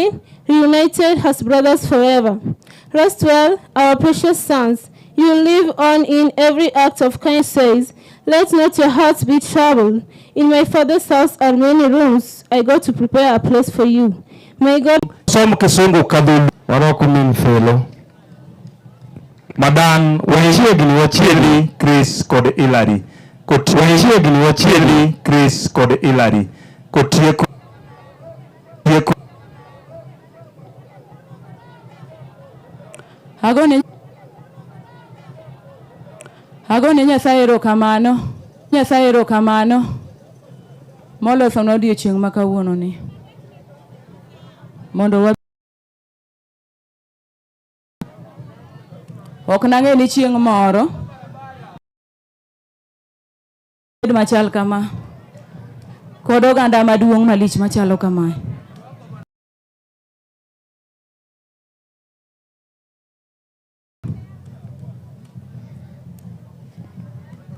again, reunited as brothers forever. Rest well, our precious sons. You live on in every act of kindness. Says, let not your hearts be troubled. In my Father's house are many rooms. I go to prepare a place for you. May God Som kisungu kadhulu. Warwako min Felo. Madan Wachiegni wachiegni. Chris kod Hillary. Wachiegni wachiegni. Chris kod Hillary. Kotieko tieko Agone Nyasaye erokamano. Nyasaye erokamano. Molosonwa odiochieng' ma kawuono ni. Mondo wa Ok nang'e ni chieng' moro bed machal kama kod oganda maduong' malich machalo kamae.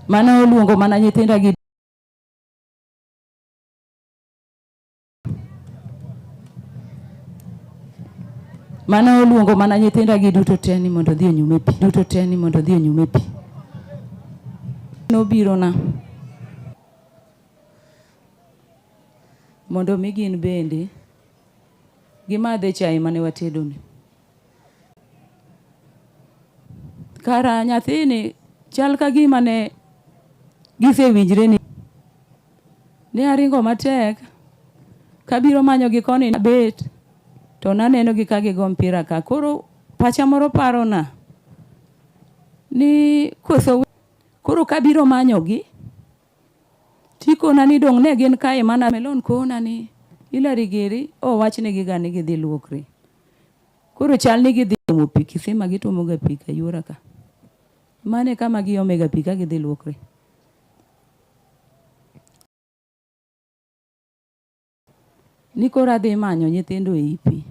Mano oluongo mana nyithinda gi Mano oluongo mana nyithinda gi duto te ni mondo odhi onyum e pi. Duto te ni mondo odhi onyum e pi. Nobirona mondo mi gin bende gimadhe chai mane watedoni. Kara nyathini chal ka gima ne gisewinjre ni ne aringo matek kabiro manyogi koni abet to naneno gi ka gigo mpira ka. Koro pacha moro parona ni koso koro kabiro manyogi tikona ni dong' ne gin kae mana Melon kona ni Hilary giri owachnegi ga ni gidhi luokre. Koro chal ni gidhi omo pi kisima gituomo ga pi kayuora ka. Mano e kama giome ga pi ka gidhi luokre. Ni koro adhi manyo nyithindo ei pi.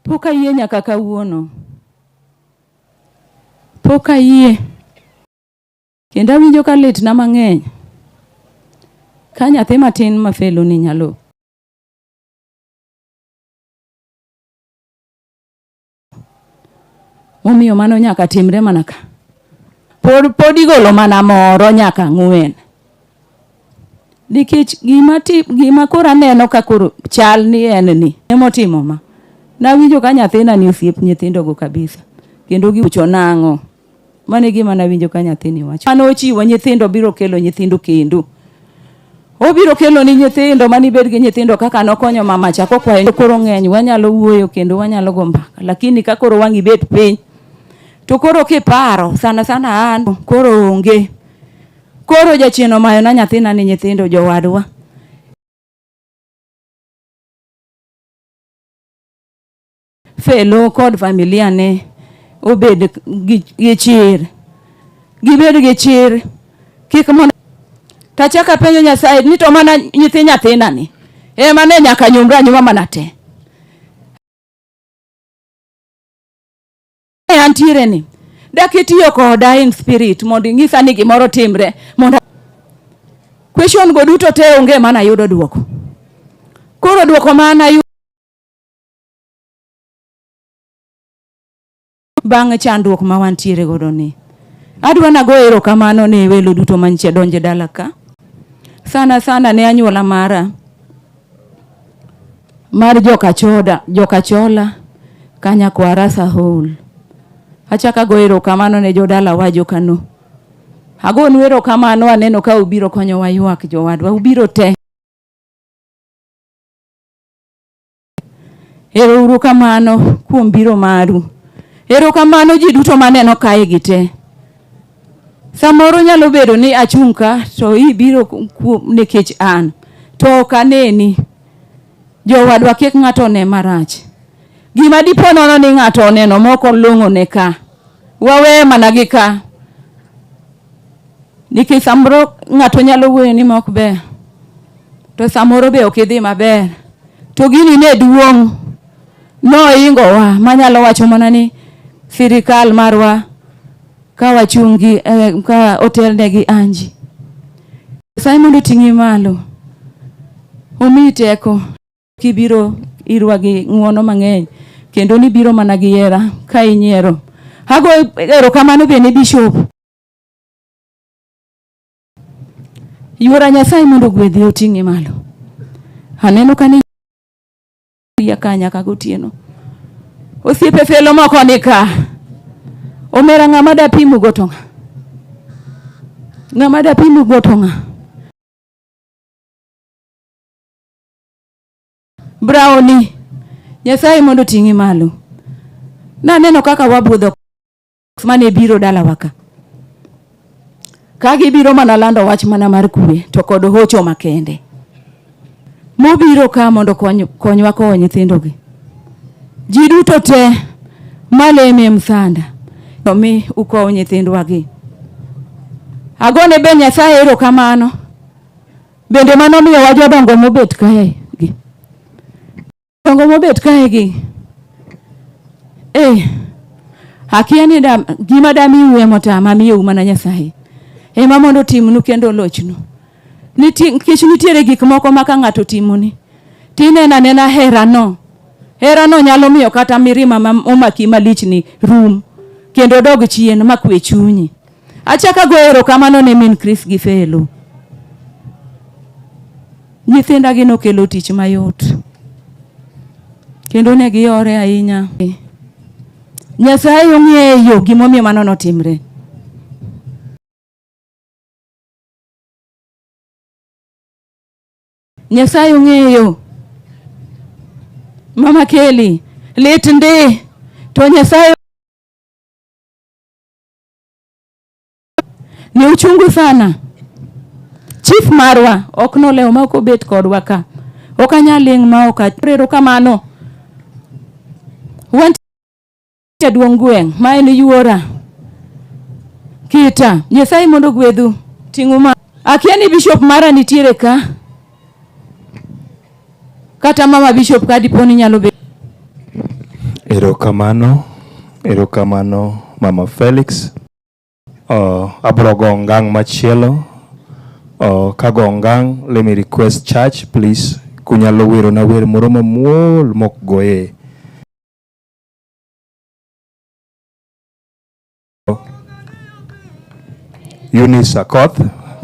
Pok ayie nyaka kawuono. Pok ayie. Kendo awinjo ka litna mang'eny. Ka nyathi matin ma felo ni nyalo Momiyo mano nyaka timre mana ka. Pod pod igolo mana moro nyaka ang'wen. Nikech gima ti, gima koro aneno ka koro chal ni en ni emotimo ma. Nawinjo ka nyathina ni osiep nyithindogo kabisa. Kendo giwacho nang'o. Mano e gima nawinjo ka nyathini wacho. Mano ochiwo nyithindo biro kelo nyithindo kendo. Obiro kelo ni nyithindo mani bed gi nyithindo kaka nokonyo mama cha kokwayo koro ng'eny wanyalo wuoyo kendo wanyalo go mbaka lakini ka koro wang' ibet piny to koro kiparo sana sana an koro onge koro jachien omayo na nyathina ni nyithindo jowadwa. Felo kod familia ne obed gi chir, gibed gi chir kik mondo tachaka penjo Nyasaye ni to mana nyithi nyathina ni ema ne nyaka nyumre anyuma mana te antiere ni dak itiyo koda in spirit mondo ing'isa ni gimoro timre mondo question go duto te onge mana yudo duoko. Koro duoko mana yudo bang' chandruok ma wantiere godo ni. Adwa nago erokamano ne welo duto manyiche donje dala ka. Sana sana ne anyuola mara mar Jokachoda, Jokachola, Kanyakwara Sahol. Achako ago erokamano ne jodalawa Jokano. Agonu erokamano aneno ka ubiro konyowa ywak jowadwa, ubiro te. Ero uru kamano kuom biro maru. Ero kamano ji duto maneno kae gi te. Samoro nyalo bedo ni achung' ka to ibiro kuom nikech an to ok aneni. Jowadwa kik ng'ato one marach. Gima dipo nono ni ng'ato oneno mok olong'o ne ka. Wawe mana gi ka. Nikech samoro ng'ato nyalo wuoyo ni mok ber. To samoro be ok idhi maber. To gini ne duong' noingowa manyalo wacho mana ni sirikal marwa ka wachung' gi ka otelne gi Anji. Nyasaye mondo oting'i malo. Omiyi teko. Kibiro irwa gi ng'uono mang'eny kendo nibiro mana gi hera ka inyiero. Ago erokamano be ne bishop. Yuora Nyasaye mondo ogwedhi oting'i malo. Aneno ka ni ya ka nyaka gotieno. Osiepe felo moko ni ka. Omera ng'ama dapimu go to ng'a? Ng'ama dapimu go to ng'a? Brownie, Nyasaye mondo oting'i malo. Naneno kaka wabudho mane biro dalawa ka. Ka gibiro mana lando wach mana mar kwe to kod hocho makende. Mobiro ka mondo konywa kowo nyithindogi. Ji duto te maleme e msanda to mi ukow nyithindwagi. Agone be Nyasaye erokamano. Bende mano miyowa jodongo mobet kae gi. Jodongo mobet kae gi. Eh, akia ni da, gima damiu ema otama, amiyou mana Nyasaye. Ema mondo otimnu kendo olochnu. Nitie, nikech nitiere gik moko ma ka ng'ato otimoni, tineno anena herano. Herano nyalo miyo kata mirima ma omaki malichni rum, kendo dog chien ma kwe chunyi. Achako agoyo erokamano ne min Chris gi Felo. Nyithinda gi nokelo tich mayot. Kendo ne giyore ahinya. Nyasaye ong'eyo gimomiyo mano notimre. Nyasaye ong'eyo. Mama Kelly, lit ndi to Nyasaye Ni uchungu sana. Chief marwa ok nolewo ma ok obet kodwa ka. Ok anyal ling' ma ok erokamano. Wan jaduong' gweng' ma en yuora. Kita, Nyasaye mondo ogwedhu. Ting'u ma. Akia ni bishop mara nitiere ka. Kata mama bishop ka dipo ni nyalo bet. Erokamano, erokamano Mama Felix. Abro go ngang' machielo. Kago ngang', let me request church please, kunyalo werona wer moro mamuol mok goye. Eunice Akoth,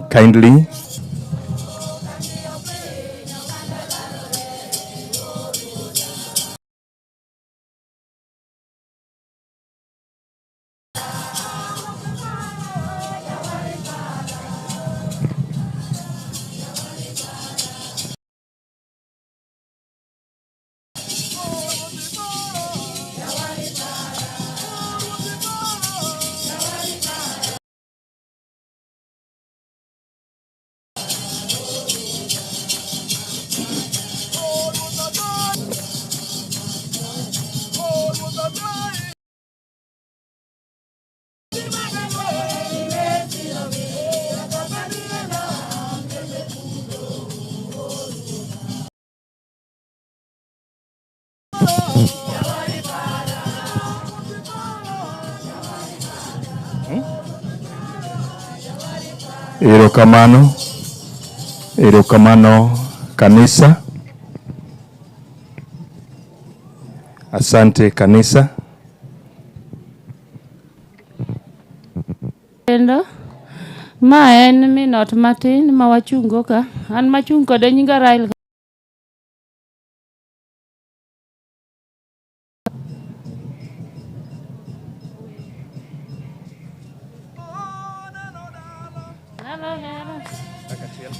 kindly. Erokamano, erokamano kanisa. Asante kanisa. Kendo ma en min ot matin ma wachungo ka. An machung' kode nyinga Rael.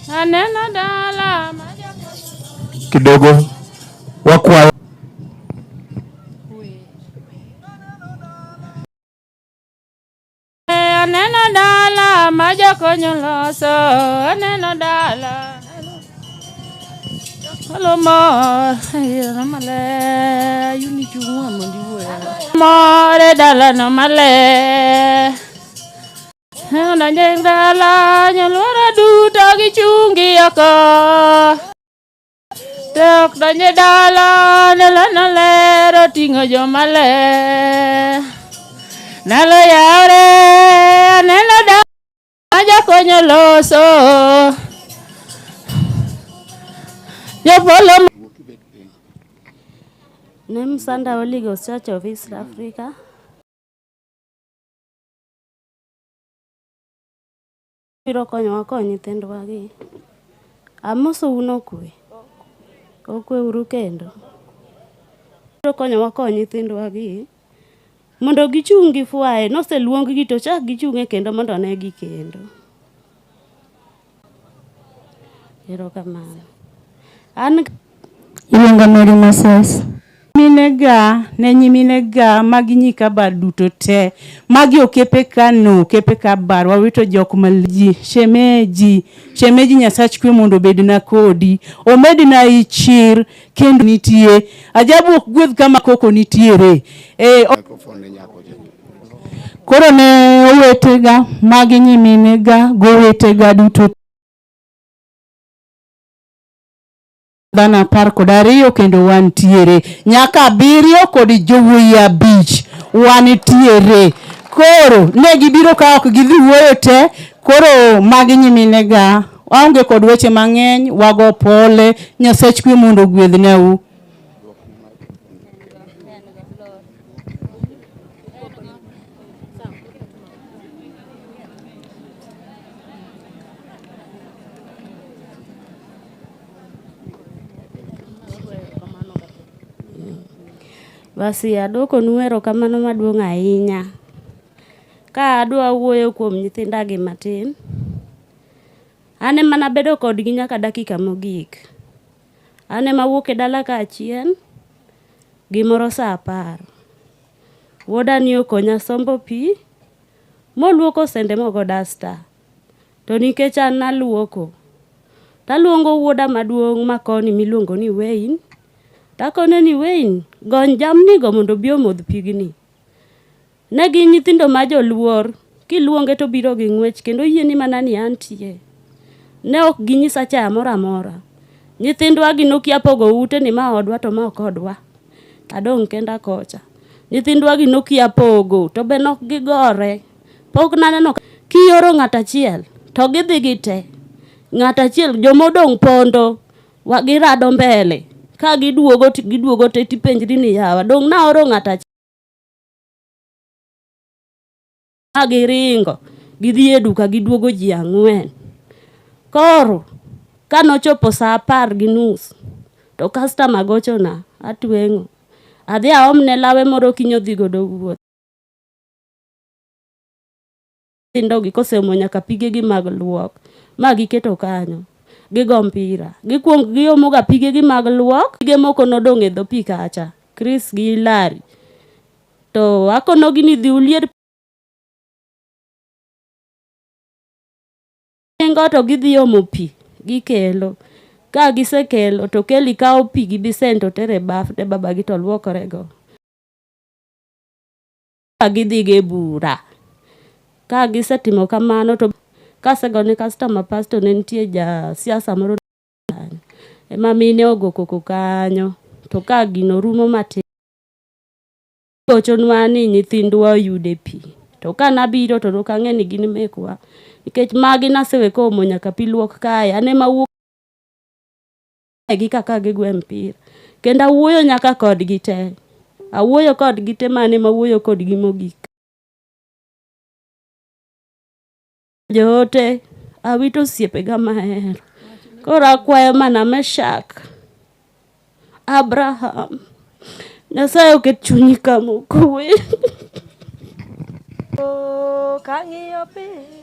Aneno dala kidogo wakwayo Aneno dala ma jakonyo loso, aneno dala. Halo mor, iro maler, yuni chung'wa mondo iwuoya. Mor e dalano maler. Donjo e dala, nyoluoro duto gichungi oko. To ok donj e dala, dalano ler oting'o joma ler. Ndalo yawre, aneno dala ma jakonyo loso. Jopolo Ne Msanda Holy Ghost Church of East Africa. Biro konyowa kowo nyithindwa gi. Amosou nokwe. Okwe uru kendo. Biro konyowa kowo nyithindwa gi mondo gichung' gifwaye. Noseluong gi to chak gichung'e kendo mondo onegi kendo. Erokamano. An Iluonga Mary Moses. Minega ne nyiminega magi nyi Kabar duto te magi okepe Kano okepe Kabar wawito jok malji shemeji shemeji Nyasach kwe mondo obedna kodi omedna ichir kendo nitie ajabu ok gwedh kama koko nitiere e, koro ne owetega magi nyiminega gowetega duto dhano 12 kendo wantiere nyaka 7 kod jowuoyi 5 wantiere. Koro ne gibiro ka ok gidhi wuoyo te, koro magi nyiminega waonge kod weche mang'eny, wago pole, Nyasach kwe mondo ogwedhnau. Basi adwokonu erokamano maduong' ahinya. Ka adwa wuoyo kuom nyithindagi matin, an ema nabedo kodgi nyaka dakika mogik. An ema awuok e dala ka achien, gimoro saa 10. Wuoda ni okonya sombo pi, moluoko sende mogo dasta. To nikech an naluoko, taluongo wuoda maduong' makoni miluongo ni Wayne, takone ni Wayne, gony jamnigo mondo obi omodh pigni. Ne gin nyithindo ma joluor, kiluonge to biro gi ng'wech kendo yieni mana ni antie. Ne ok ginyisa chaya moro amora. Nyithindwa gi nokia pogo ute ni ma odwa to ma ok odwa. Adong' kenda kocha. Nyithindwa gi nokia pogo to be nok gigore. Pok naneno kioro ng'at achiel to gidhi gite. Ng'at achiel jomodong' pondo girado mbele. Ka giduogo giduogo te tipenjri ni yawa dong' naoro ng'at achiel. Giringo gidhi e duka giduogo ji 4. Koro kanochopo saa 10:30 to customer gochona atweng'o. Adhi aomne lawe moro kiny odhi godo wuoth. Nyithindogi koseomo nyaka pigegi mag luok ma giketo kanyo. Gigo mpira. Gikuong giomoga pigegi mag luok. Pige moko nodong' e dho pi kacha. Chris gi Larry. To akonogi ni dhi ulier ringo to gidhi omo pi gikelo. Ka gisekelo to Kelly kawo pi gi bisen to tere baf ne babagi to luokorego. Gidhi go e bura. Ka gisetimo kamano to kasegone customer pass to ne nitie ja siasa moro kanyo. Ema mine ogo koko kanyo. To ka gino rumo matin gochonwa ni nyithindwa oyude pi. To ka nabiro to nok ang'e ni gin mekwa. Nikech magi nasewe komo nyaka pi luok kae. An ema awuok gi kaka gigwe mpira. Kendo awuoyo nyaka kodgi te. Awuoyo kodgi te mane ema awuoyo kodgi mogik. Joote, awito osiepega mahero. Koro akwayo mana Meshak, Abraham, Nyasaye oket chunyi kama okwe. Kang'iyo piny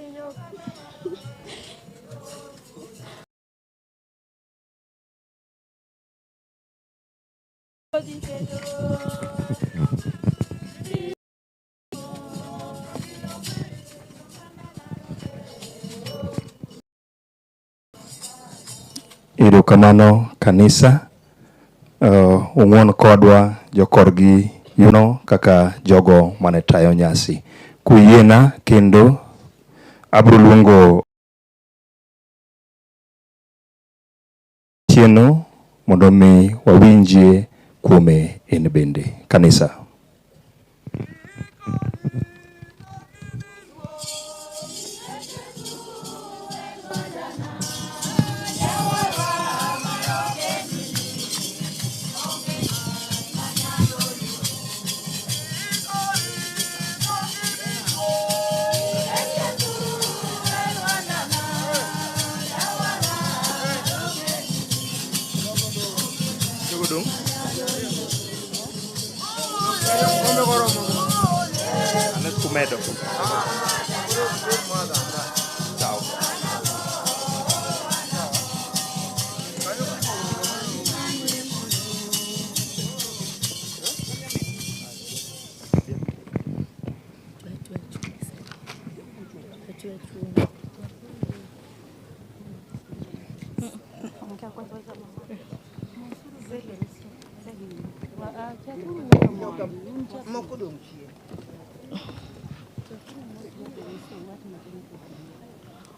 Erokamano kanisa, ung'uon kodwa jokorgi yuno kaka jogo mane tayo nyasi. Kuyiena kendo abiro luongo Tieno mondo mi wawinjie kuome en bende. Kanisa. Omedo.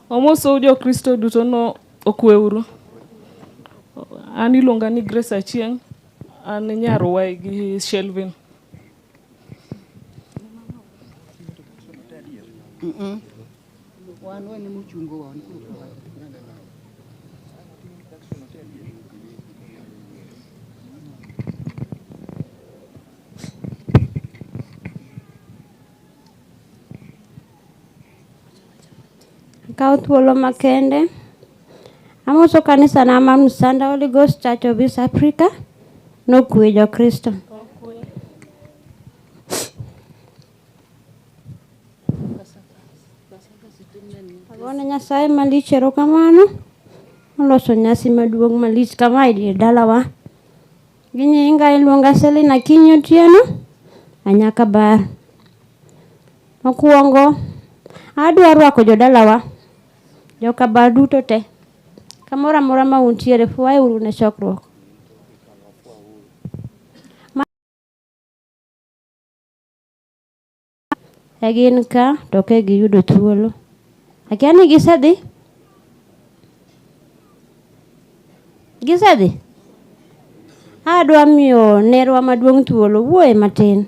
Amosou jo-Kristo duto no okweuru. An iluonga ni Grace Achieng', an nyar Wai gi Shelvin. Akawo thuolo makende. Amoso kanisa na mar Msanda Holy Ghost Church of East Africa. Nokwe jo-Kristo. Agone Nyasaye malich erokamano. Oloso nyasi maduong' malich kama e dier dalawa. Gi nyinga iluonga Selina Akinyi Otieno, Anyaka Bar. Mokwongo, adwa rwako jodalawa, joka Bar duto te. Kamoro amora ma untiere, fwaeuru ne chokruok. E gin ka to ok e giyudo thuolo. Akia ni gisedhi? Gisedhi? Adwa miyo nerwa maduong' thuolo, wuoye matin.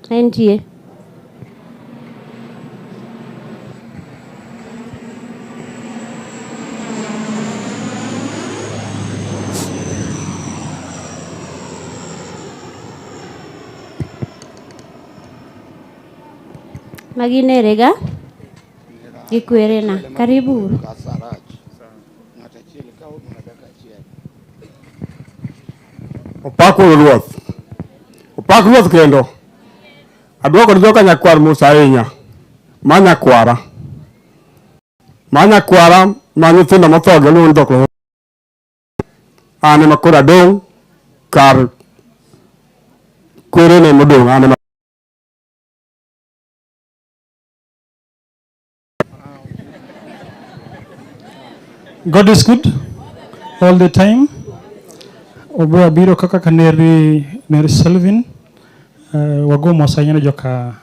Entie. Magi nerega gi kwerena. Karibu. Opak ruoth. Opak ruoth kendo. Aduoko ni joka nyakwar Musa ahinya. Ma nyakwara. Ma nyakwara ma nyithindo motho gi luwo dhok. An ema koro adong' kar kwerene modong' an ema God is good all the time. Obo abiro kaka kaneri Neri Selvin. Wago mos ahinya ne joka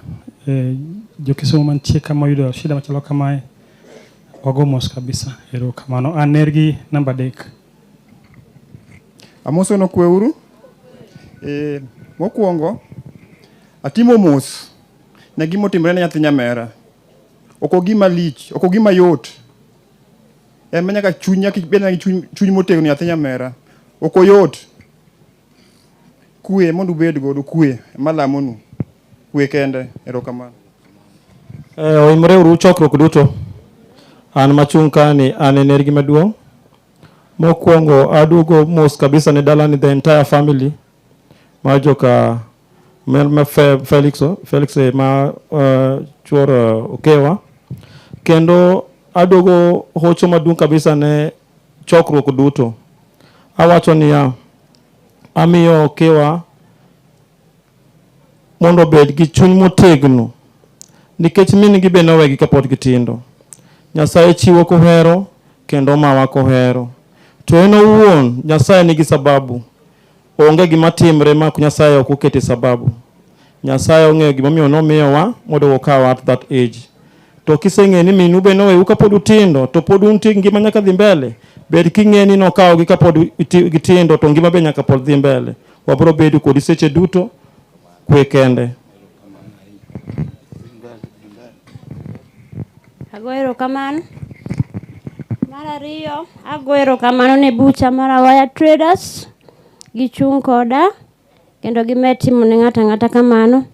jo Kisumu mantie kama oyudo shida machalo kamae. Wago mos kabisa. Erokamano. An nergi namba 3. Amoso nokweuru. Mokwongo atimo mos ne gima otimore ne nyathi nyamera. Ok ogima lich, ok ogima yot. En ma nyaka chuny nyaka ibed gi chuny motegno nyathi nyamera. Ok oyot. Kwe mondo ubed godo, kwe ema lamonu. Kwe kende, erokamano. Oimore uru chokruok duto. An machung' kani an e nergi maduong'. Mokwongo aduogo mos kabisa ne dalani the entire family mar joka Felix, Felix ma chuor Okewa. Kendo aduogo hocho maduong' kabisa ne chokruok duto. Awacho niya, amiyo Okewa mondo obed gi chuny motegno nikech min gi be nowegi kapod gitindo. Nyasaye chiwo kohero kendo mawa kohero. To en owuon Nyasaye nigi sababu. Onge gima timre ma Nyasaye ok okete sababu. Nyasaye ong'eyo gimomiyo nomiyowa mondo okawa at that age. To kiseng'eyo ni minu be noweu kapod utindo to pod untie ngima nyaka dhi mbele. Bed king'e ni nokawogi kapod gitindo to ngima be nyaka pod dhi mbele. Wabiro bedo kodi seche duto, kwe kende. Ago erokamano. Mar ariyo, ago erokamano ne bucha mar Awaya Traders. Gichung' koda kendo gimed timo ne ng'ato ang'ata kamano.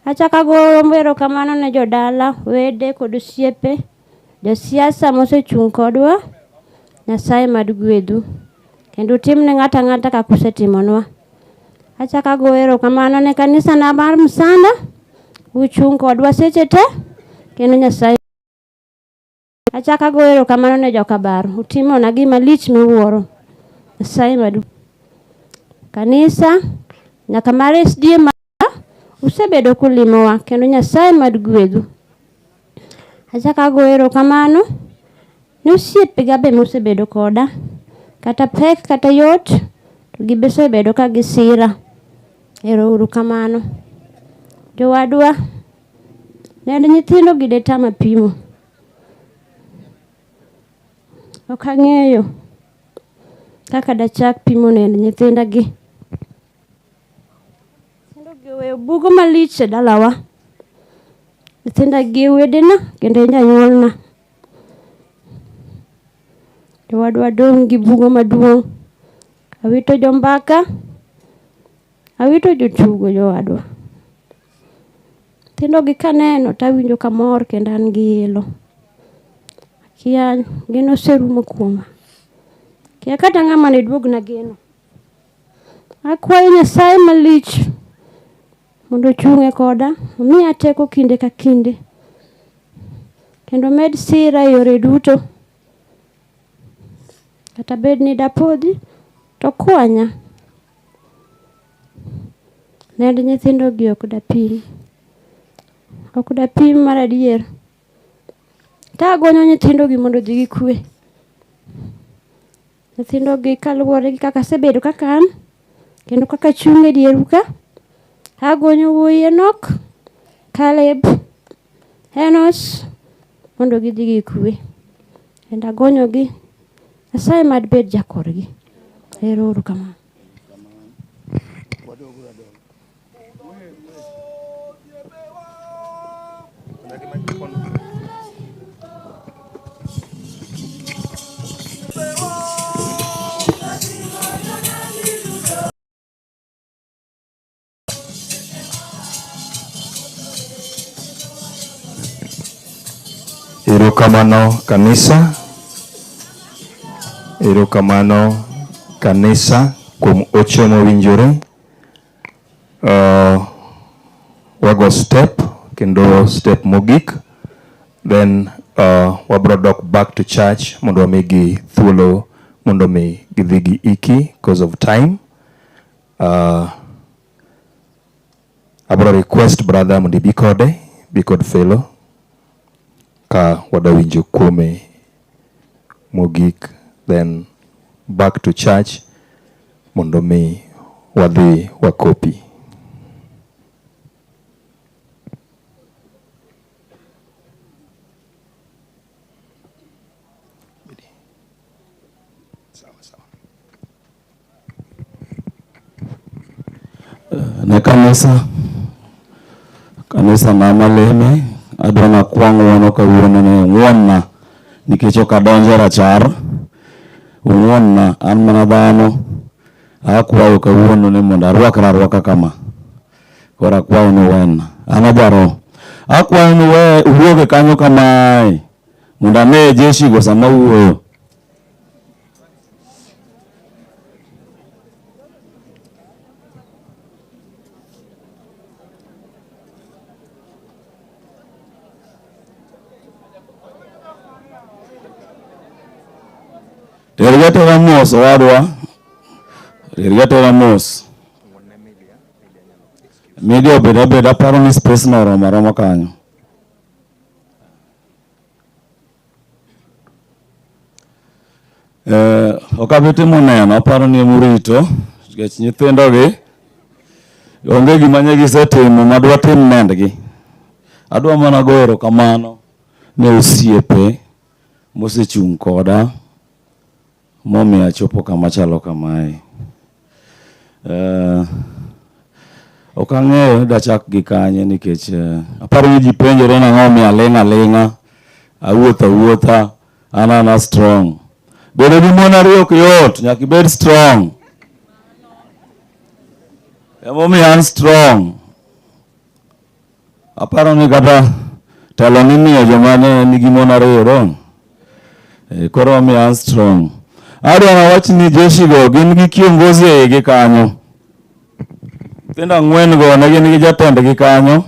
Achako ago erokamano ne jodala, wede kod osiepe, josiasa mosechung' kodwa. Nyasaye mad gwedhu kendo utim ne ng'ato ang'ata kaka usetimonwa. Achako ago erokamano ne kanisa na mar Msanda. Uchung' kodwa seche te kendo Nyasaye Achako agoyo erokamano ne joka Bar, utimona gima lich miwuoro. Nyasaye madu. Kanisa nyaka mar SDA usebedo kulimowa kendo Nyasaye mad gwedhu. Achako agoyo erokamano ne osiepega be mosebedo koda kata pek kata yot to gisebedo ka gisira. Ero uru kamano. Jowadwa, nend nyithindo gi detama pimo. Ok ang'eyo kaka dachak pimo nend nyithinda gi. Nyithindo gi oweyo bugo malich e dalawa. Nyithinda gi e wedena kendo e janyuolna. Jowadwa dong' gi bugo maduong'. Awito jombaka, awito jotugo jowadwa. Nyithindo gi kaneno tawinjo kamor kendo an gi ilo. Akia geno oserumo kuoma. Akia kata ng'ama ne duogna geno. Akwayo Nyasaye malich mondo ochung'e koda, omiya teko kinde ka kinde. Kendo med sira e yore duto. Kata bed ni dapodhi, to kwanya. Nend nyithindo gi ok dapim. Ok dapim mar adier. Tagonyo nyithindo gi mondo odhi gi kwe. Nyithindo gi kaluwore gi kaka asebedo kaka an, kendo kaka achung' e dieru ka, agonyo wuoyi Enoch, Caleb, Enos mondo gidhi gi kwe. Kendo agonyogi, Nyasaye mad bed jakorgi. Ero uru kamano. Erokamano kanisa. Erokamano kanisa kuom ocho mowinjore. Wago step kendo step mogik then wabro dok back to church mondo wamigi thuolo mondo mi gidhi gi iki because of time. Abro request brother mondo ibi kode, bi kod fellow ka wadawinjo kuome mogik then back to church mondo mi wadhi wakopi. Ne kanisa, kanisa na maleme, adwa nakwa ng'uono kawuono ni ung'uonna nikech ok adonjo e rachar. Ung'uonna, an mana dhano. Akwayo kawuono ni mondo arwakra arwaka kama. Koro akwayo ni uwena. An ajaroho. Akwayo ni uwe uwuoge kanyo kamae mondo ane jeshi go sama wuoyo. Tergi atera mos owadwa. Tergi atera mos. Media obed abeda aparo ni space no oromo aroma kanyo. Ok abi timo neno, aparo ni emurito nikech nyithindogi onge gima ne gisetimo madwa tim nendgi. Adwa mana goyo erokamano ne osiepe mosechung' koda momiyo achopo kama chalo kamae. Ok ang'eyo ni dachak gi kanye nikech aparo ni ji penjore nang'o omiyo aling' aling'a, awuotho awuotha, an ana strong. Bedo gi mon ariyo ok yot, nyaka ibed strong. Emomiyo an strong. Aparo ni kata telo nimiyo joma ne nigi mon ariyo dong'. Koro omiyo an strong. Adwa nawach ni jeshi go gin gi kiongozi e igi kanyo. Nyithindo ang'wen go ne gin gi jatendgi kanyo.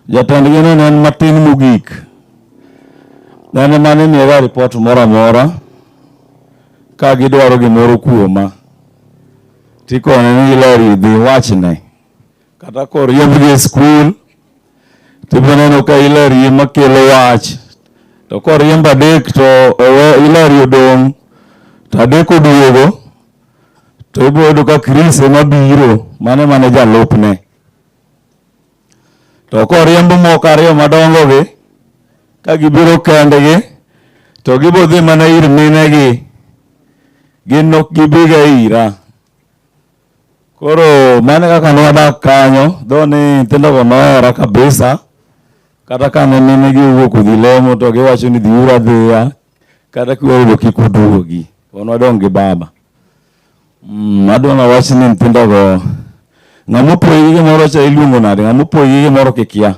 Jatendgi no ne en matin mogik. En ema ne imiyaga ripot moro amora ka gidwaro gimoro kuoma. Tikone ni Hilary dhi wachne. Kata koriembgi e skul, tibiro neno ka Hilary ema kelo wach. To koriemb adek to owe Hilary odong' to adek oduogo to ibiro yudo ka Chris ema biro, mano ema ne jalupne. To koriemb moko ariyo madongo gi, ka gibiro kendgi, to gibo dhi mana ir minegi. Gin ok gibiga ira. Koro mano e kaka ne wadak kanyo, dho ni nyithindogo nohera kabisa. Kata ka ne minegi owuok odhi lemo to giwacho ni dhiuru adhiya, kata kiweyo kik uduogi. Wan wadong' gi baba. Adwa nawach ni nyithindogo ng'ama opoyi gi gimoro cha iluongo nade? Ng'ama opoyi gi gimoro kikia.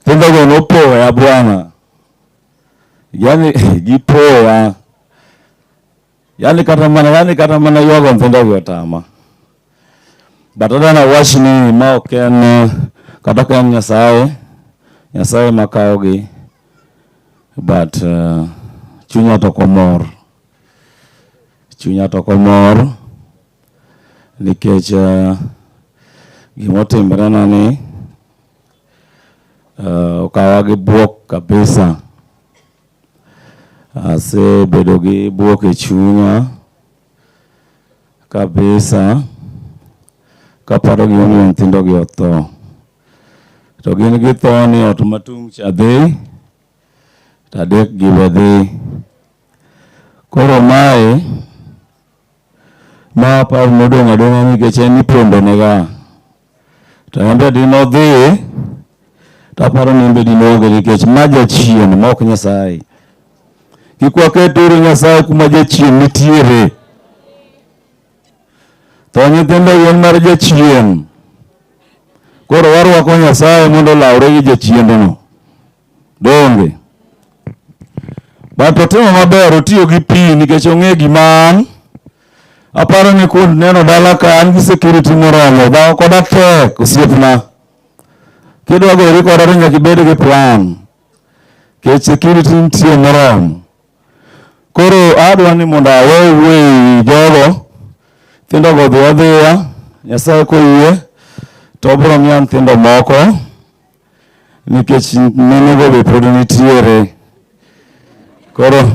Nyithindogo nopoya bwana. Yaani gipoya. Yaani kata mana yaani kata mana ywago nyithindogi otama. But adwa nawach ni ma ok en kata ka en Nyasaye, Nyasaye ema kawogi. But chunya to ok omor. Chunya to ok omor nikech gimotimre na ni okawa gi buok kabisa. Asebedo gi buok e chunya kabisa kaparo gimomiyo nyithindogi otho. To gin githo ni ot matung' cha dhi, to adek gi be dhi. Koro mae ma aparo nodong' adong'a nikech en ipondo nega. To en be dinodhi, to aparo ni en be dinoonge nikech ma jachien ma ok Nyasaye. Kik waket uru Nyasaye kuma jachien nitiere. Tho nyithindo en mar jachien. Koro warwako Nyasaye mondo olawre gi jachiendno. Donge? But otimo maber, otiyo gi pi nikech ong'e gima an. Aparo ni kun neno dala ka an gi security moromo, dhawo koda tek osiepna. Kidwa gori koda to nyaka ibed gi plan. Nikech security nitie moromo. Koro adwa ni mondo awe wuoyo e wi jogo, nyithindogo dhi adhiya, Nyasaye koyie, to obiro miya nyithindo moko nikech minego be pod nitiere. Koro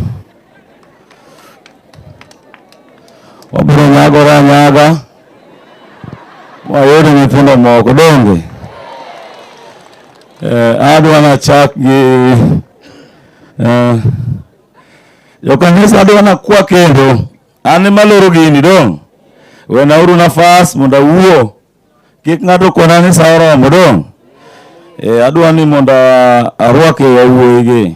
wabiro nyagore anyaga wayud nyithindo moko donge. Adwa nachak gi jokanisa adwa nakwa kendo an ema loro gini dong'. Wenauru nafas mondo awuo. Kik ng'ato kona ni sa oromo dong'. Adwa ni mondo arwak yawuoyigi.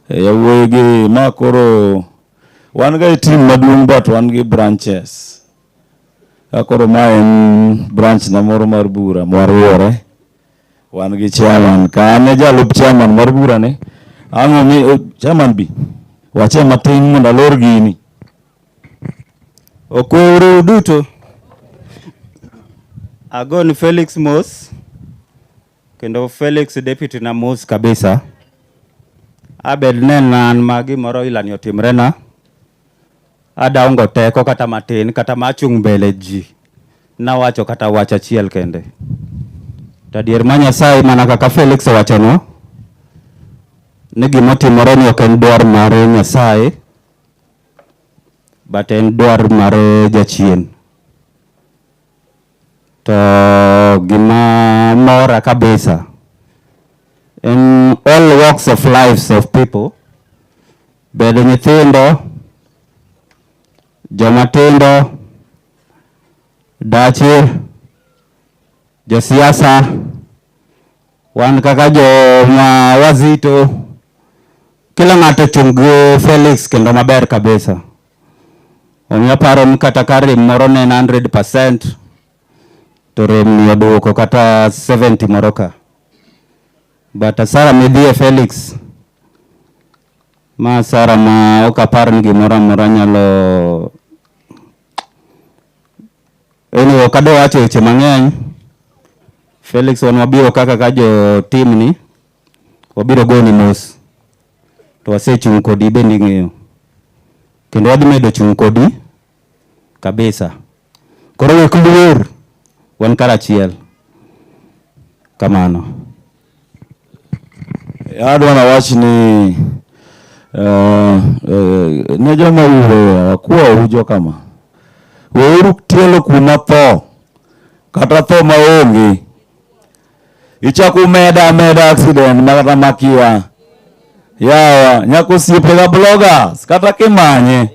Yawuoyigi ma koro wan ga e team maduong' but wan gi branches. Ka koro ma en branch na moro mar bura mwariwore. Wan gi chairman ka an e jalup chairman mar bura ni. Ang'o mi chairman bi. Wache matin mondo alor gini. Okweuru duto. Agoni Felix mos kendo Felix deputy na mos kabisa. Abed ne an ma gimoro ilani otimrena. Adaongo teko kata matin kata machung' mbele ji. Nawacho kata wach achiel kende. To adier ma Nyasaye mana kaka Felix owachonwa ni gimotimore ni ok en dwar mar Nyasaye but en dwar mar jachien. To gima mora kabisa in all walks of lives of people, bedo nyithindo, joma tindo, dache, josiasa, wan kaka joma wazito, kila ng'ato ochung' gi Felix kendo maber kabisa. Omiyo aparo ni kata ka rem moro ne en 100% to rem ni oduoko kata 70 moro ka. But asara midhiye Felix, ma asara ma ok apar ni gimoro amora nyalo. Anyway, ok adwa wacho weche mang'eny. Felix wan wabiro kaka ka jo team ni wabiro goni mos to wasechung' kodi bende ing'eyo kendo wadhi medo chung' kodi kabisa. Koro wek luor wan karachiel kamano. Adwa nawach ni ne joma wuoyo akwau jokama weuru tielo kuma tho kata tho maonge ichako umeda ameda accident makata makia yawa nyaka osiepega bloggers kata kimanye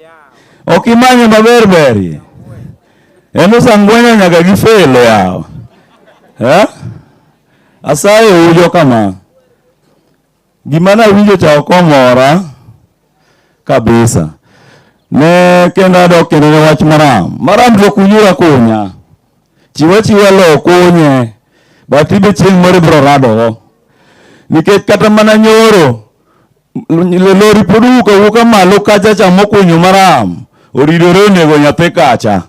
ok imanye maber berie en osangwenya nyaka gi felo yawa eh? Asayo ujo kama gima nawinjo cha ok omora kabisa ne kendo adok kendo ne wach maram maram to kunyura kunya chiwa chiwa lo kunye but ibe chieng' moro ibiro radogo nikech kata mana nyoro lori pod owuok awuoka malo kacha cha mokunyo maram oridore onego nyathi kacha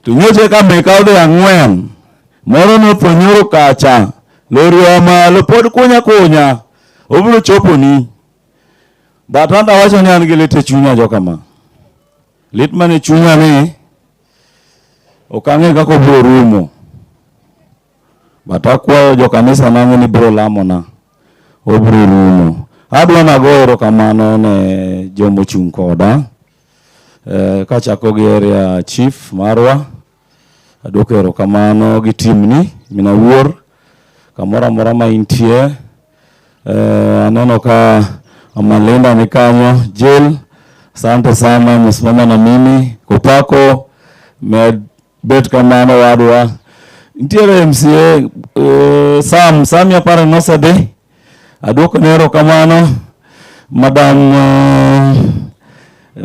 to nyocha ka meka odhi ang'wen moro notho nyoro kacha lori oa malo pod kunya kunya obiro choponi but an awacho ni an gi lit e chunya jokama lit mane chunya ni ok ang'e kaka obiro rumo but akwayo jokanisa nang'e ni biro lamona obiro rumo adwa nago erokamano ne jomochung' koda kachako gi area chief marwa aduoko erokamano gi timni minawuor kamoro amora ma intie aneno ka Amalinda ni kanyo Jill asante sana msimama na mimi kupako med bet kamano wadwa nitiere MCA Sam Sam aparo nosedhi aduoko ne erokamano madam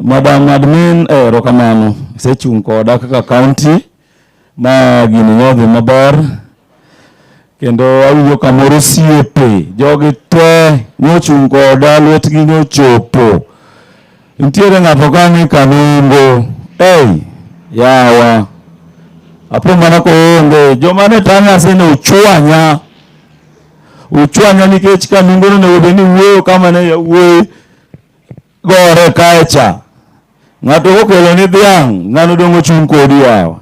madam admin erokamano isechung' koda kaka county ma gini nodhi maber kendo awinjo kamoro osiepe jogi te nochung' koda lwetgi nochopo nitiere ng'ato kanyo Kanungo ei yawa apo mana koonge joma ne tanyasi ne uchwanya uchwanya nikech Kanungo nonego bed ni wuoyo kama ne yawuoyi gore kae cha ng'ato kokelo ni dhiang' ng'ano dong' ochung' kodi yawa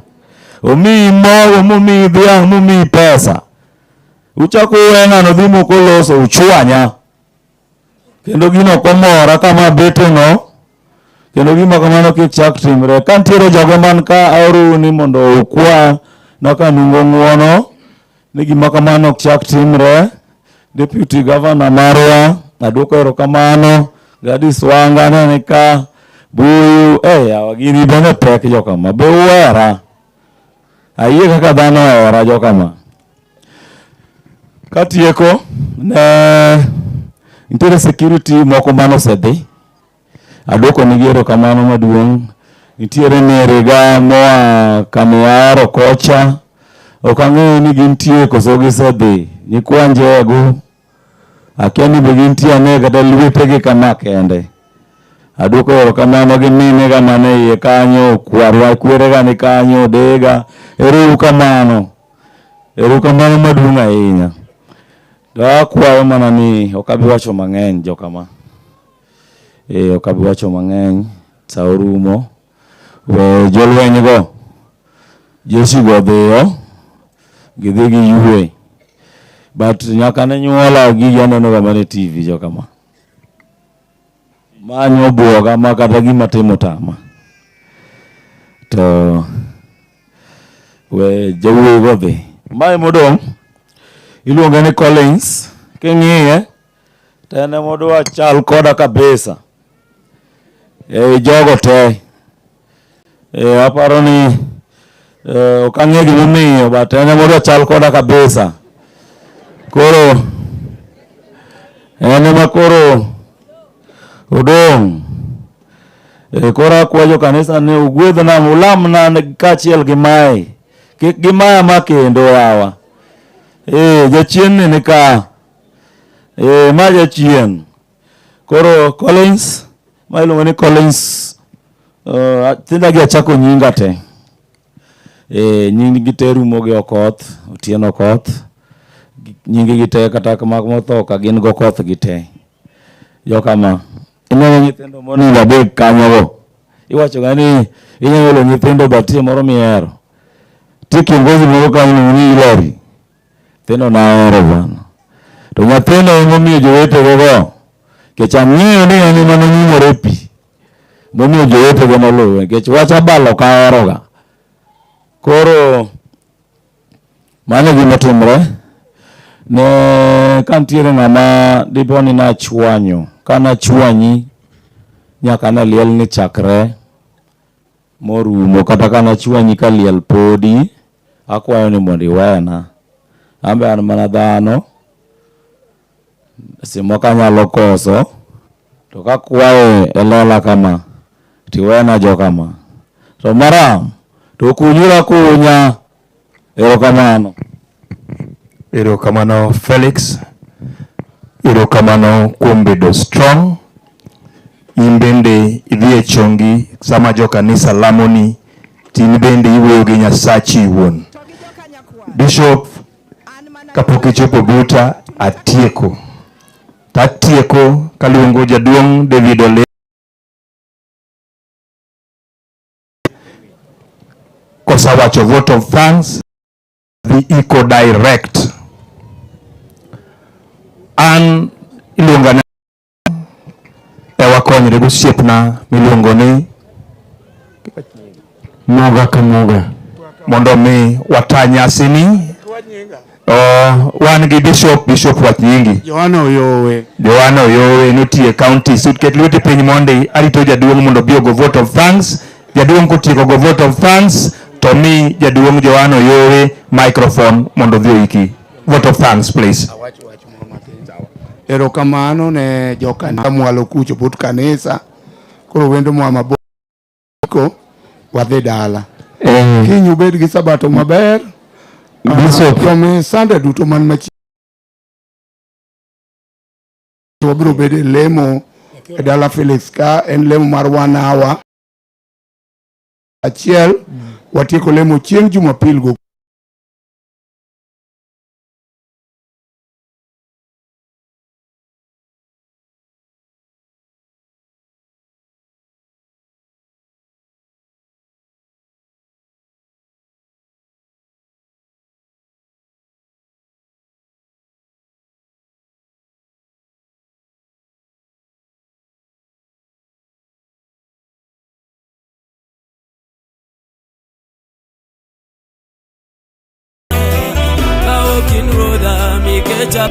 omiyi mogo momiyi dhiang' momiyi pesa uchako uwe ng'ano dhi moko loso uchwanya kendo gino ok omora kama abeteno kendo gima kamano kik chak timre ka nitiere jogo man ka aorou ni mondo ukwa na Kanungo ng'uono ni gima kamano ok chak timre deputy governor marwa aduoko erokamano Gladys Wanga nene ka Buyu yawa gini bende pek jokama be uhera ayie kaka dhano ohera jokama katieko ne nitiere security moko manosedhi aduoko nigi erokamano maduong' nitiere nyiriga moa Kamiaro kocha ok ang'eyo ni gintie koso gisedhi nyikwa Njegu akia ni be gintie ane kata lwetegi kama kende aduoko erokamano gi minega mane iye kanyo kwarwa kwerega ni kanyo dega ero kamano erokamano maduong' ahinya to akwayo mana ni ok abi wacho mang'eny jokama ok abi wacho mang'eny sa orumo we jolweny go jeshi go dhiyo gidhi giyue but nyaka ne nyuola gigi aneno ga mana e TV jokama manyo buoga ma kata gima timo tama to we jawuoyi go dhi mae modong' iluonge ni Collins king'iye to en emodwa chal koda kabisa ei jogo te aparo ni ok ang'e gimomiyo but en emodwa chal koda kabisa koro en ema koro odong' koro akwayo kanisa ni ugwedhna ulamna kaachiel gi mae kik gimaya ma kendo yawa jachien ni nika ma jachien koro Collins ma iluongo ni Collins tindagi achako nyinga te. E nying gi te rumo gi Okoth, Otieno Okoth. Nying gi te kata mag motho ka gin go Okoth gi te. Jokama, ineno nyithindo monindo adek kanyogo. Iwacho ga ni inyalo olo nyithindo but nitie moro mihero. Nitie kiongozi moro kanyo iluongo ni Hilary. Nyithindo nahero bwana. To nyathino emomiyo jowetego go. Nikech ang'eyo ni en ema nonyumore e pi. Momiyo jowetego noluwe. Nikech wach abal ok aheroga. Koro mano e gima timre. Ne ka nitiere ng'ama dipo ni nachwanyo, ka nachwanyi nyaka ne liel ni chakre morumo kata ka nachwanyi ka liel podi, akwayo ni mondo iwena. An be an mana dhano, seche moko anyalo koso, to kakwaye e lela kama, tiwena jokama. To maram, to kunyuru akunya. Erokamano. Erokamano Felix. Erokamano kuom bedo strong. In bende idhi e chongi sama jo kanisa lamoni, to in bende iwuoyo gi Nyasachi iwuon. Bishop, kapok ichopo buta, atieko. Tatieko kaluongo jaduong' David Ole kosewacho vote of thanks dhi iko direct. An iluonga ni e wakonyre gosiepna miluongo ni Moga ka moga. Mondo mi wata nyasini. Oh, wan gi bishop, bishop wach nyingi. Johana Oyowe. Johana Oyowe notiyo e county. Sud ket lweti piny mondi arito jaduong' mondo obi ogo vote of thanks. Jaduong' kotieko go vote of thanks to mi jaduong' Johana Oyowe microphone mondo odhi oiki. Vote of thanks please. Erokamano ne jokanisa mwalo kucho but kanisa. Koro wendo moa mabor wadhi dala. Kiny ubed gi sabato maber. Bishop. Jomi Sunday duto man machiegni wabiro bedo e lemo e dala Felix ka en lemo mar one hour achiel watieko lemo chieng' Jumapil go Mikecha.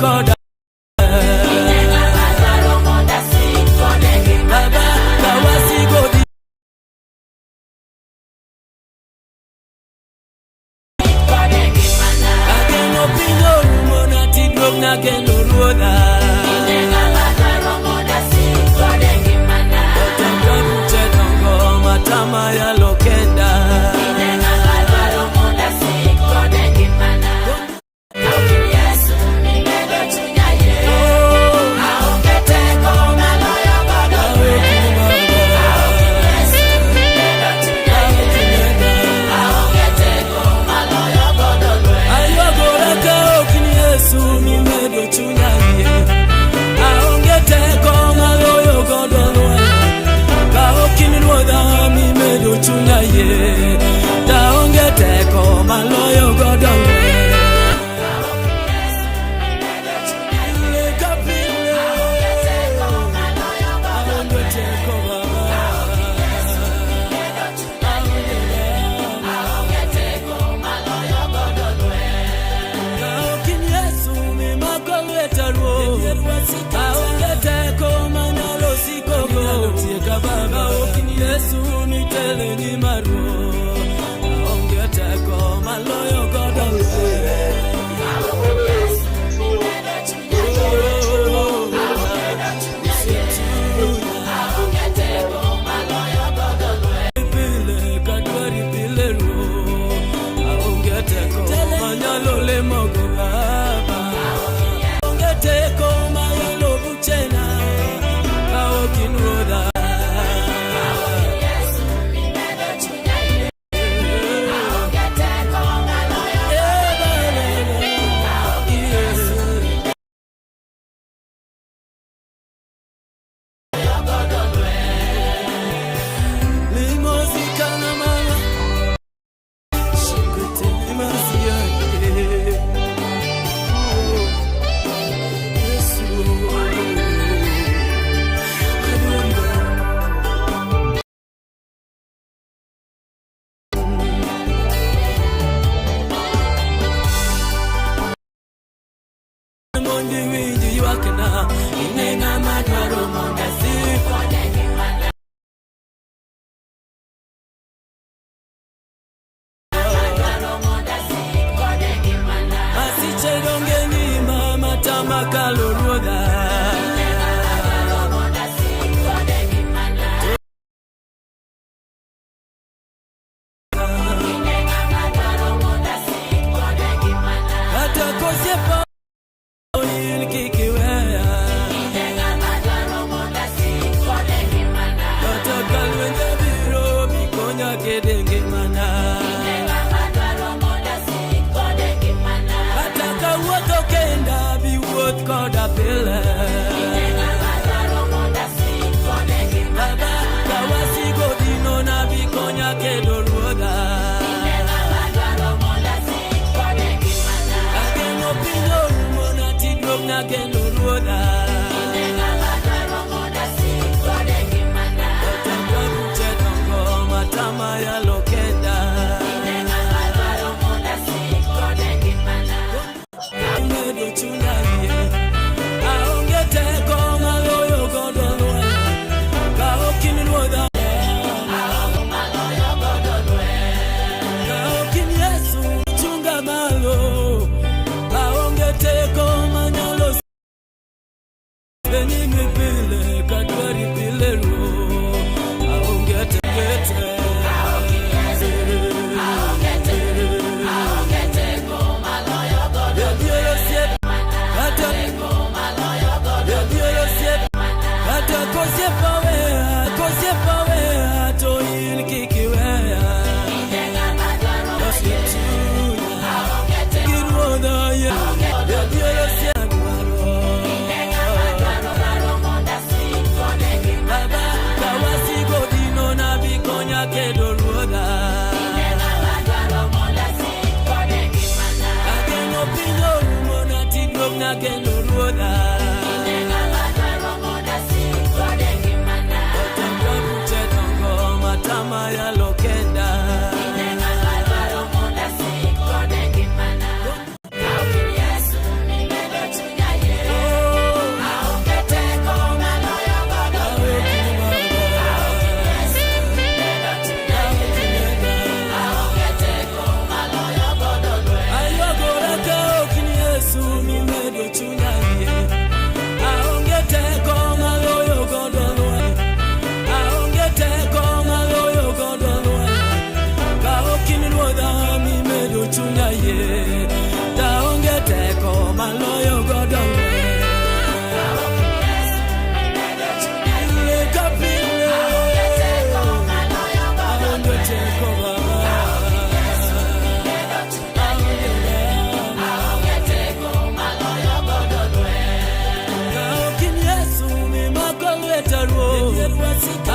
Koda. Baba, kawasigo. mitelo e nyima Ruoth. Aonge teko maloyo godo Pile kadwari pile Ruoth. Aonge teko manyalo lemogo Baba. Aonge teko mayalo buchena ka ok in Ruodha. Limozikana mama shikute limaziya Yesu kadwari. Mondo iwinj ywakna in e ng'ama dwaro mondo asik. Masiche donge nyima matama kalo Ruodha. Kata kosiepa il kik iweya. Kata ka lwenje biro bikonya kede ngimana. Kata kawuotho kenda bi wuoth koda pile. Baba kawasigo dinona bikonya kedo Ruodha. Ageno piny orumona tiduogna kendo Ruodha. Kata ka buche dongo matama yalo kenda. Imedo chunya yie. Aonge teko maloyo godo lweny. Ka ok in Ruodha. Ka ok in Yesu chunga malo. Aonge teko manyalo nyime pile kadwari pile Ruoth. Aonge tekete. Jadier osiep kata jadier osiep kata kosiepa weya kosiepa weya to in kik iweya. Osiep chunya gi Ruodha yie. Jadier osiep dwaro. Baba kawasigo dinona bikonya kedo Ruodha. Ageno piny orumona tiduogna kendo Ruodha. Kata ka buche dongo matama yalo kenda. Aywagora ka ok in Yesu mimedo chunya yie. Aonge teko maloyo godo lweny. Aonge teko maloyo godo lweny. Ka ok in Ruodha mimedo chunya yie. Taonge teko maloyo godo lweny. Pile ka pile. Aonge teko Baba. Ka ok in Yesu mimako lweta Ruoth.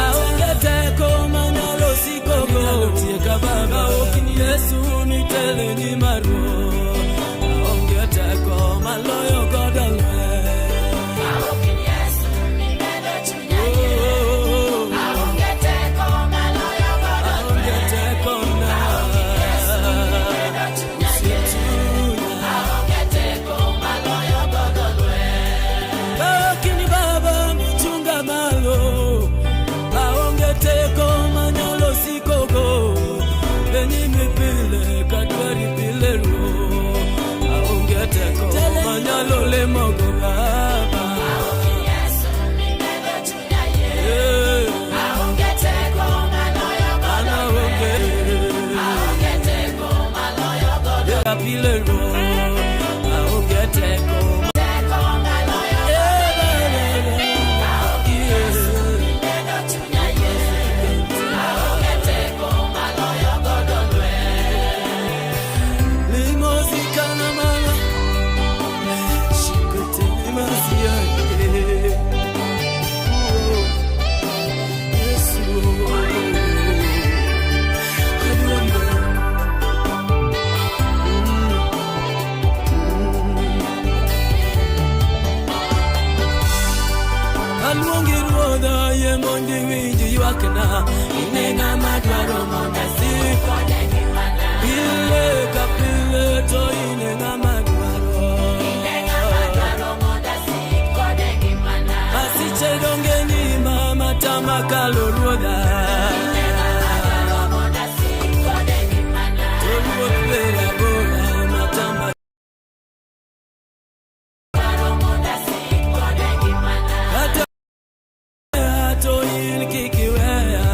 Aonge teko manyalo sikogo. Ka ok in Yesu mitelo e nyima Ruoth. Aonge teko maloyo godo lweny. Oh, aonge teko na. Osiep chunya. Ka ok in Baba michunga malo. iwinj ywakna. In e ng'ama dwaro mondo asik kode ngimana. Pile ka pile to in e ng'ama dwaro. In e ng'ama dwaro mondo asik kode ngimana. Masiche donge nyima matama kalo ruodha. In e ng'ama dwaro mondo asik kode ngimana. To ruoth ber abora matama. Dwaro mondo asik kode ngimana. Kata to in kik iweya.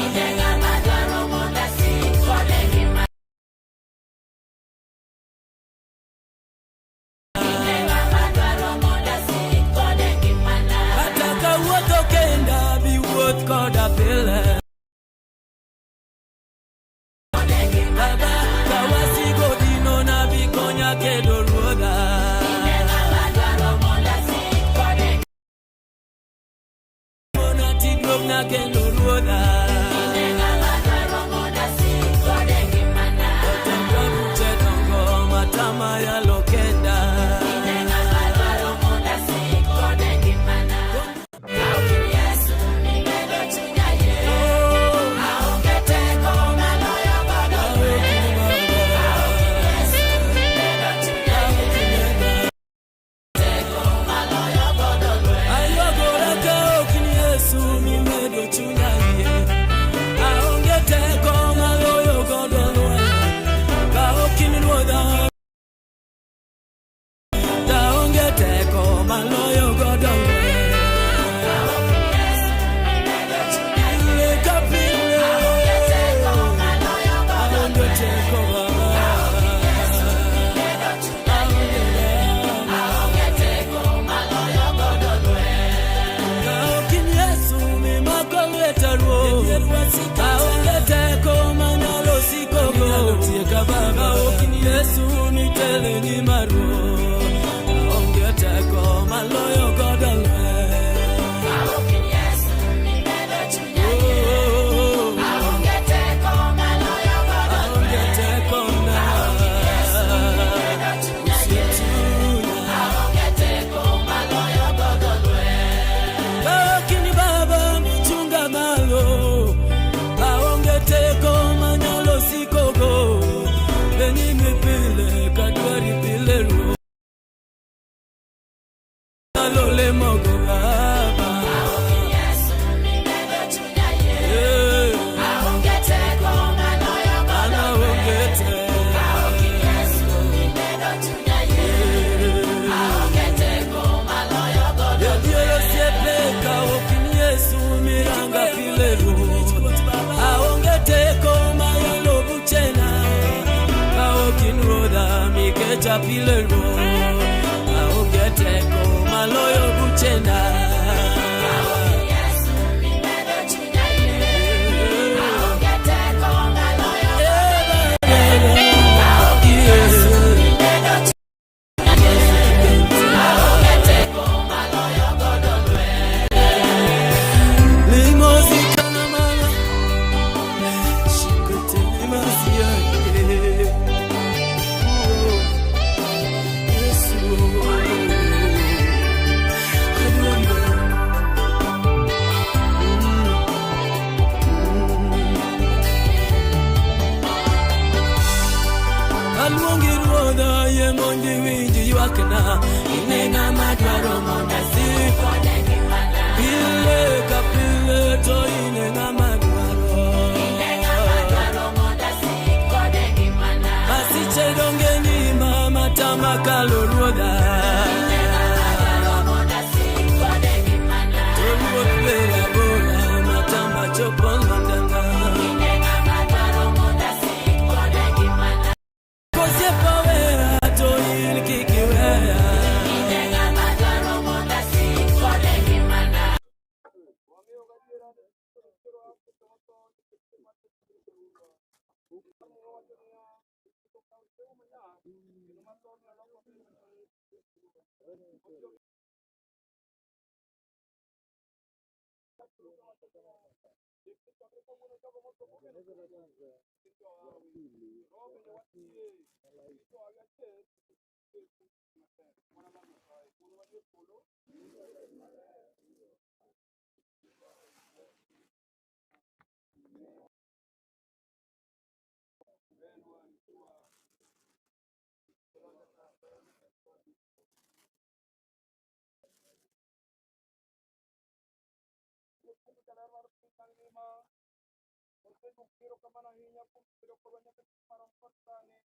In e ng'ama dwaro mondo asik kode ngimana. In e ng'ama dwaro mondo asik kode ngimana. Kata kawuotho kenda bi wuoth koda pile. Baba kawasiko dinona bi konya kedo ruodha. In e ng'ama dwaro mondo asik kode Mona tiduogna kendo ruodha. In e ng'ama dwaro mondo asik kode ngimana. Kata buche dongo matama yalo kenda. In e ng'ama dwaro mondo asik kode ngimana. Yesu nimedo chunya yie. Aonge teko maloyo godo lweny. Yesu nimedo chunya yie. Teko maloyo godo lweny. Aywagora ka ok ni Yesu mimedo chunya yie. Aonge teko maloyo godo lweny. Ka ok in ruodha, taonge teko maloyo godo lweny. Pile ka pile. Aonge teko baba. Ka ok in Yesu mimako lweta ruoth. Aonge teko manyalo sikogo. Ka ok in Yesu mitelo e nyima ruoth. Aonge teko maloyo godo lweny. Aonge teko na. Osiechunya. Lakini baba michunga malo aonge teko manyalo sikogo benyime pile kadwari pile ruo nyalo lemogo baba. Eh. An aonge teko. Jadier osiepe ka ok in Yesu miranga pile ruoth. Aonge teko mayalo buchena ka ok in ruodha mikecha pile ruoth. Aonge teko maloyo buchena. Limozikana mama, shikute limazia, oh, Yesu, adwaro. Aluongi ruodha yie mondo iwinj ywakna. In e ng'ama dwaro mondo asik kode ngimana. Pile ka pile to in e ng'ama dwaro. In e ng'ama dwaro mondo asik kode ngimana. Masiche donge nyima matama kalo ruodha. In e ng'ama dwaro mondo asik kode ngimana. To ruoth ber abora matama chopo London. In e ng'ama dwaro mondo asik kode ngimana. Kosiepa weya to in kik iweya. In e ng'ama dwaro mondo asik kode ngimana. Kuom jaler mar piny mangima. Waseduoko erokamano ahinya kuom bedo kodwa nyaka chieng' marom kod sani.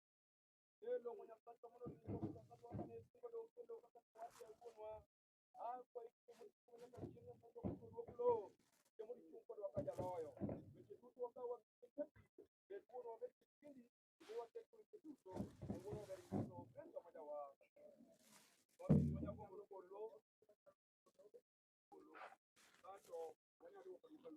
Ee long'o Nyasachwa mondo ringruok Nyasachwa mane singo kendo kaka nowachne wuonwa. Akwayi kendo mondo nyaka chieng' Nyasachwa mondo oduok lowo kendo mondo ichung' kodwa ka jaloyo. Weche duto wakaw wagike bed wuonwa bed kindi kendo watek weche duto e wuonwa ber Yesu Kristo ma jawar. Wabiro wanyagombo gol lowo kato wanyalo duoko duka